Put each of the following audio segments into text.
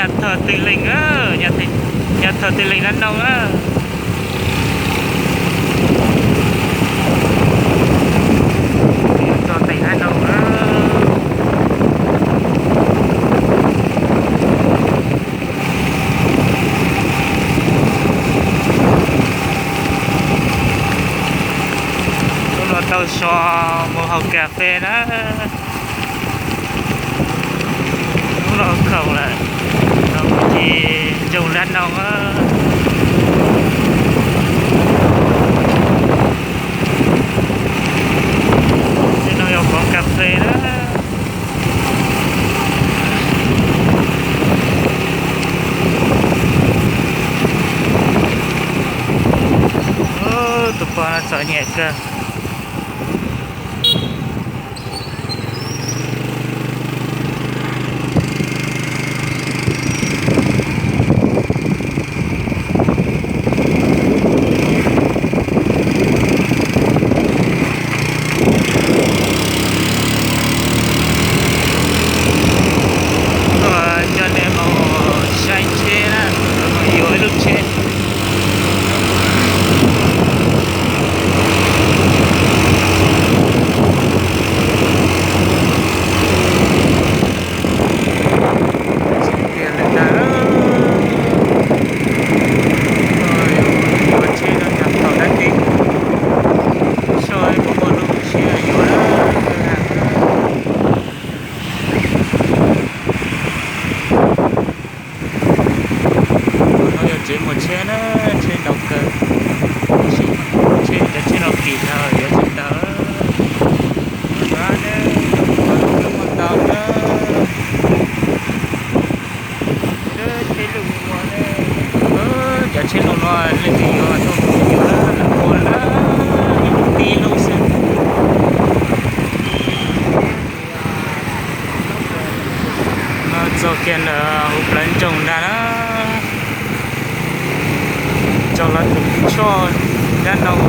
Nhà thờ Tịnh Lành á, nhà thờ Tịnh Lành Đắk Nông á. Cho tỉnh Đắk Nông á. Hnub no tau so mus haus cà phê na. Hnub no khoom lawm, no ces nroog Đắk Nông á. Tej no yog pov cà phê na. Tus pog no txom nyem kawg. Tuaj coj nej mus saib tsheb na, yuav ib lub tsheb. Tiag li ntag, yuav tsheb no nyuam qhuav dab tsi, so puas muaj lub tsheb yuav. No yog tsev mus tsheb na, tsheb ntau kawg. Tsheb, cov tsheb no kim dhau yuav tsis tau. Ntau na, tsheb lus, cov tsheb lus no leej twg yuav tuaj kuv yuav na, lam ua na, ib lub tib lub xwb. No txog kiag ntawm hauv plawv nroog ntag na, txog lawv tus choj Đắk Nông.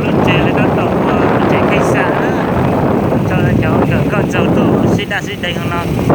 Lub tsev li tab tom ua tsev kheej xam na, tso cov nkawm nkauj ntxawm tuaj sib daj sib deev hauv no.